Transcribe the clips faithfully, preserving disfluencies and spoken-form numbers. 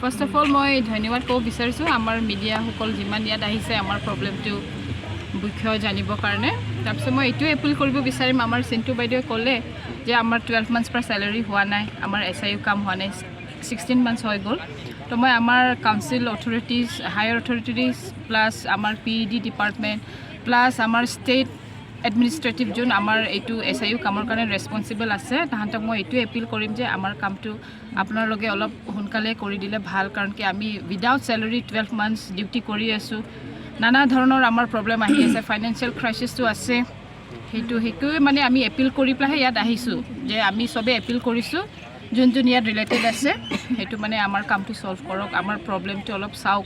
First of all মই ধন্যবাদ ক'ব বিচাৰিছোঁ আমাৰ মিডিয়াসকল যিমান ইয়াত আহিছে আমাৰ প্ৰব্লেমটো বিষয়ে জানিবৰ কাৰণে। তাৰপিছত মই এইটোৱে এপিল কৰিব বিচাৰিম, আমাৰ চিণ্টু বাইদেৱে ক'লে যে আমাৰ টুৱেলভ মান্থছৰ পৰা চেলাৰী হোৱা নাই, আমাৰ এছ আই ইউ কাম হোৱা নাই, ছিক্সটিন মান্থছ হৈ গ'ল। তো মই আমাৰ council authorities, higher authorities plus আমাৰ P E D department plus আমাৰ ষ্টেট এডমিনিষ্ট্ৰেটিভ যোন আমাৰ এইটো এছ আই ইউ কামৰ কাৰণে ৰেছপনচিবল আছে, তাহাঁতক মই এইটোৱে এপিল কৰিম যে আমাৰ কামটো আপোনালোকে অলপ সোনকালে কৰি দিলে ভাল, কাৰণ কি আমি without salary twelve months duty কৰি আছোঁ, নানা ধৰণৰ আমাৰ প্ৰব্লেম আহি আছে, ফাইনেন্সিয়েল ক্ৰাইচিছটো আছে। সেইটো সেইটোৱে মানে আমি এপিল কৰি পেলাইহে ইয়াত আহিছোঁ যে আমি চবে এপিল কৰিছোঁ, যোন যোন ইয়াত ৰিলেটেড আছে সেইটো মানে আমাৰ কামটো ছল্ভ কৰক, আমাৰ প্ৰব্লেমটো অলপ চাওক,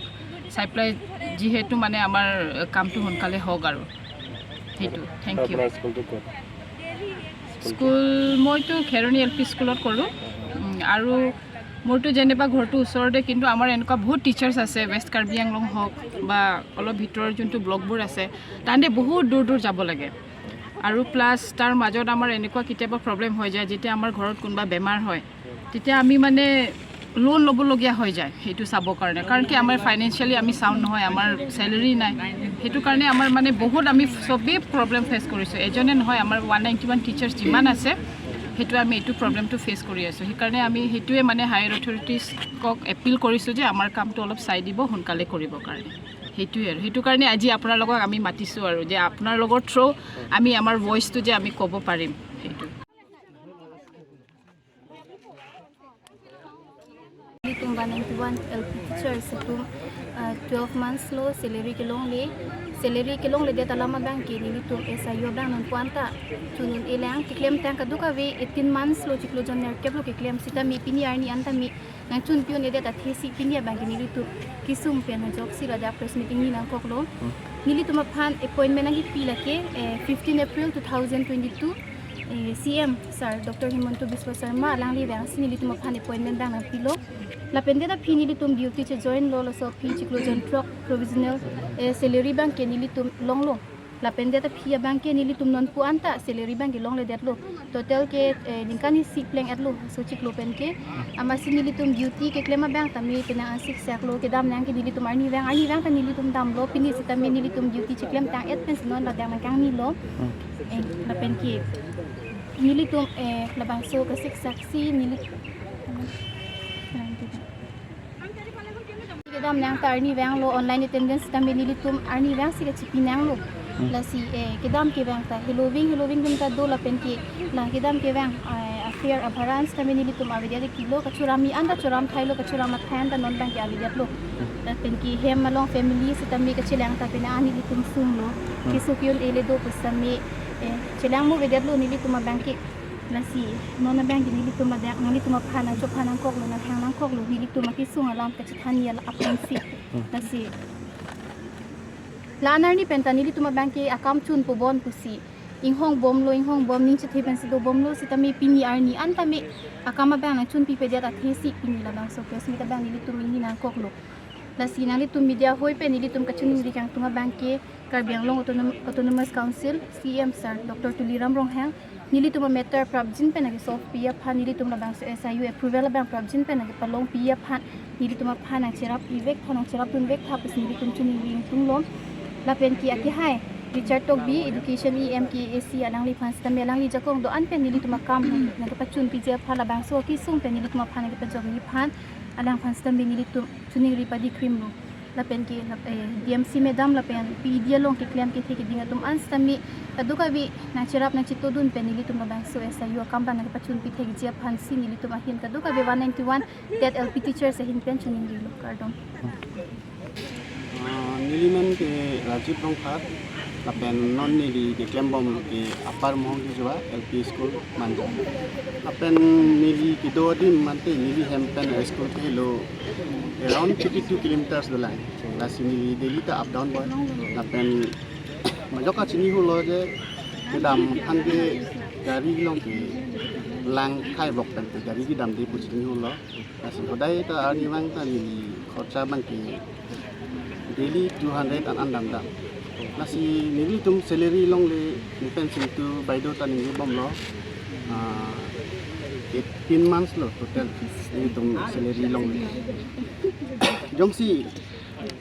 চাই পেলাই যিহেতু মানে আমাৰ কামটো সোনকালে হওক আৰু সেইটো। Thank you. আপোনাৰ স্কুলটো ক'ত? স্কুল মইতো খেৰণি এল পি স্কুলত কৰোঁ। উম, আৰু মোৰতো যেনিবা ঘৰটো ওচৰতে, কিন্তু আমাৰ এনেকুৱা বহুত টিচাৰ্ছ আছে ৱেষ্ট কাৰ্বি আংলং হওক বা অলপ ভিতৰৰ যোনটো ব্লকবোৰ আছে, তাহাঁতে বহুত দূৰ দূৰ যাব লাগে। আৰু প্লাছ তাৰ মাজত আমাৰ এনেকুৱা কেতিয়াবা প্ৰব্লেম হৈ যায়, যেতিয়া আমাৰ ঘৰত কোনোবা বেমাৰ হয়, তেতিয়া আমি মানে লোন ল'বলগীয়া হৈ যায় সেইটো চাবৰ কাৰণে, কাৰণ কি আমাৰ ফাইনেন্সিয়েলি আমি চাউণ্ড নহয়, আমাৰ চেলাৰী নাই। সেইটো কাৰণে আমাৰ মানে বহুত আমি চবেই প্ৰব্লেম ফেচ কৰিছোঁ, এজনে নহয়, আমাৰ ওৱান নাইণ্টি ওৱান টিচাৰ্ছ যিমান আছে সেইটো আমি এইটো প্ৰব্লেমটো ফেচ কৰি আছোঁ। সেইকাৰণে আমি সেইটোৱে মানে হায়াৰ অথৰিটিজক এপিল কৰিছোঁ যে আমাৰ কামটো অলপ চাই দিব, সোনকালে কৰিবৰ কাৰণে। সেইটোৱে আৰু সেইটো কাৰণে আজি আপোনালোকক আমি মাতিছোঁ আৰু যে আপোনালোকৰ থ্ৰু আমি আমাৰ ভইচটো যে আমি ক'ব পাৰিম সেইটো। Nelitum one ninety one L P teachers atum, ah, twelve months lo salary kelongle. Salary kelongledet alam abang ke nelitum S I U abang nonpu anta chun un-e lang, keklemtang kadokave eighteen months lo, chiklo jon nerkep lo keklem sitame pini arni anta me nangchun pi un-edet athesi pini abang ke nelitum kesung pen ajoksi ladak press meeting ni nangkoklo. Nelitum aphan appointment nangkipi lake, eh, fifteen April two thousand twenty-two, eh, C M sir Doctor Himanta Biswa Sarma alangli vangsi nelitum aphan appointment abang nangpilo. Lapen det aphi nelitum duty chejoin lo, laso aphi chiklo jon throk provisional, eh, salary abang ke nelitum longlo. Lapen det aphi abang ke nelitum nonpu anta salary abang ke longledetlo. Total ke, eh, ningkan isi pleng-etlo, so chiklo pen ke. Amatsi nelitum duty keklem abang tame penang ansiksak lo, kedam nang ke nelitum arnivang, arnivang ta nelitum damlo, pini sitame nelitum duty cheklemtang-et pensi non ladak nangkangnilo. Eh, lapen ke nelitum, eh, labangso kasiksaksi neli kedam nang ta arnivang lo, online attendance tame nelitum arnivang si kachipi nanglo. Lasi, eh, kedam kevang ta heloving heloving atum ta do, lapen ke la kedam kevang, eh, afare abharan sitame nelitum avedet kilo, kachoram-i anta choram thailo, kachoram athai anta non abang ke avedetlo. Lapen ke hem along family sitame kachelang ta penang an nelitum sunglo. Keso ke-un-ele do pusitame, eh, chelang mo vedetlo nelitum abang ke. Lasi non abang ke nelitum ladak nanglitum aphan nangchophan nangkoklo, nanghang nangkoklo, nelitum akesung alam kachethan-i alam aphansi. Lasi la-an arni pen ta nelitum abang ke akam chunpo bon pusi inghongbomlo, inghongbom, ning chethe pensi dobomlo, sitame pini arni anta me akam abang nangchunpipedet athesi pini labangso press meet abang nelitum ingni nangkoklo. Lasi nanglitum media hoi pen nelitum kachiningri kangtung abang ke Karbi Anglong Autonom-, Autonomous Council C M sir Doctor Tuliram Ronghang nelitum amatter prapjin pen nangkesolve pi aphan, nelitum labangso S I U approval abang prapjin pen nangkepalong pi aphan nelitum aphan nangcherap-i vektha, nangcherapdun vektha pusi nelitum chiningri ingtunglo. Lapen ke akehai Richard Tokbi, Education E M K A C, alangliphan sitame alangli ajakong do-an pen nelitum akam nangkepachunpiji aphan, labangso akesung pen nelitum aphan nangkepajokji aphan alangphan sitame nelitum chiningri padikrimlo. Lapen ke lap-, eh, D M C madam lapen P E D along keklem kethe keding atum an sitame kadokave nangcherap nangchetodun pen nelitum labangso S I U akam abang nangkepachunpi thekji aphansi nelitum ahin kadokave one ninety one TET L P teachers ahin pen chiningrilo, kardom. Ah, neli men ke Rajiv Rongphar, lapen non neli keklembom ke Upper Mohong Kejua L P School Manja. Lapen neli kedo adim mate neli hem pen school ke lo around thirty-two kilometers dolang. Lasi neli daily ta up down bom. Lapen majok kachini hulo je kedam aphan ke gari along kelang khai bok pen ke gari kedamde pu chini hulo. Lasi hodai ta arnivang ta neli khorcha abang ke daily two hundred an an damdam. Lasi nelitum salary longle, ne pen Sintu baideo ta ningjebomlo. Ah, eighteen months lo total nelitum salary longle. Jongsi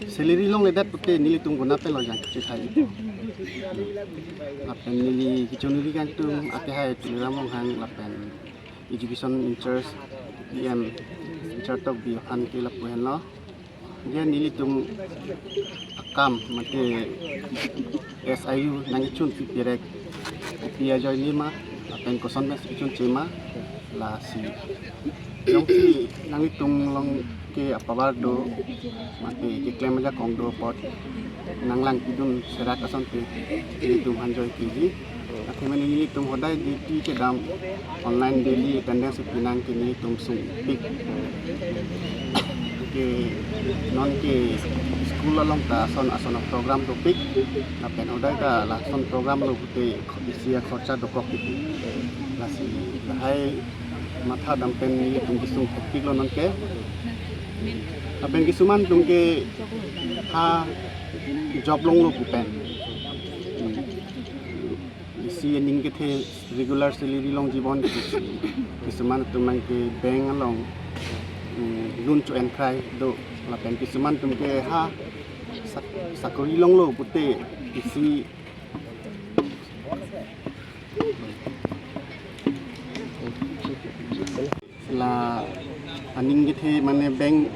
salary longledet pute nelitum konat pen lo jang kachethai. Lapen neli kechonuri kangtung akehai Tuliram Ronghang lapen education in charge, E M in charge Tokbi aphan ke lapu henlo. Dia nelitum akam mate S I U nangchun pi pirek, kopi ajoine ma, lapen koson pen si chunche ma, lasi. Jongsi nanglitum along ke apower do, mate keklem ajakong do apot, nanglang pidun serak asonte, nelitum aphan joike ji. Athe mane nelitum hodai duty kedam, online daily attendance pinang ke nelitum sungpik. Ke non ke school along ta ason ason program dopik. Lapen hodai ta lason program lo pute isi akhorcha dokok pik. Lasi lahai matha dam pen nelitum kesung thekpik lo non ke. Lapen kisuman atum ke ha job longlo pu pen. Hmm. Isi aning kethe regular salary longji bon, kisuman atum abang ke bank along, mm, loan cho-en krai do, lapen kisuman atum ke ha sak-, sakori longlo pute isi la aning kethe mane bank,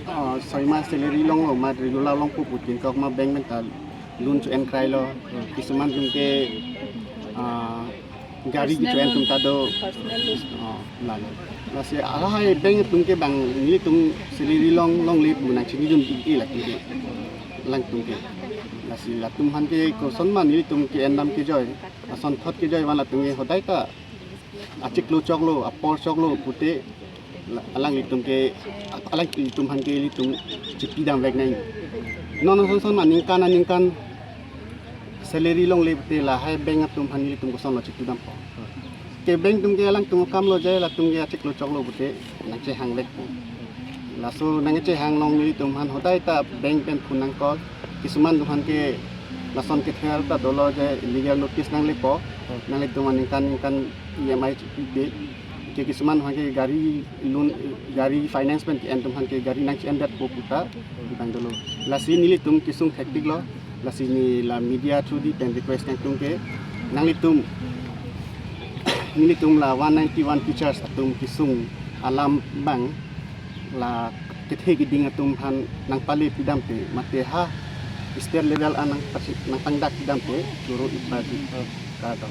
ah, soi ma salary longlo ma regular longpo pu tin kok ma bank pen ta loan cho-en krai lo. Kisuman atum ke, ah, gari ke cho-en atum ta do. Personal loan. Oh, la lo. Lasi lahai bank atum ke bang nelitum salary long longle pu nangchinidun e latum ke. Alangtum ke. Lasi latum aphan ke koson ma nelitum ke-en dam kejoi, asonthot kejoi van latum ke hodai ta achiklo choklo, apor choklo pute la-, alanglitum ke, alanglitum aphan ke ilitum chipi damvek nang. Non ason son aningkan aningkan salary longle pute lahai bank atum aphan ilitum kosonlo chipi dampo. Ke bank atum ke alangtum akam lo je, latum ke achiklo choklo pute nangchehangvekpo. Laso nangchehang along nelitum aphan hodai ta bank pen phone nang call. Kisuman atum aphan ke lason kether ta dolo je legal notice nanglepo. Nanglitum aningkan ningkan E M I chipipe. Ke kisuman atum aphan ke gari loan, gari finance pen ke-en atum aphan ke gari nangche-endetpo pu ta bang dolo. Lasi nelitum kesung thekpik lo. Lasi neli la media through di pen request nangtung ke nanglitum, nelitum la one ninety-one teachers atum kesung alam abang la kethe keding atum aphan nangpale pidamte, mate ha state level an nang pasi-, nangpangdak pidamte, choro ipa di. Kardom.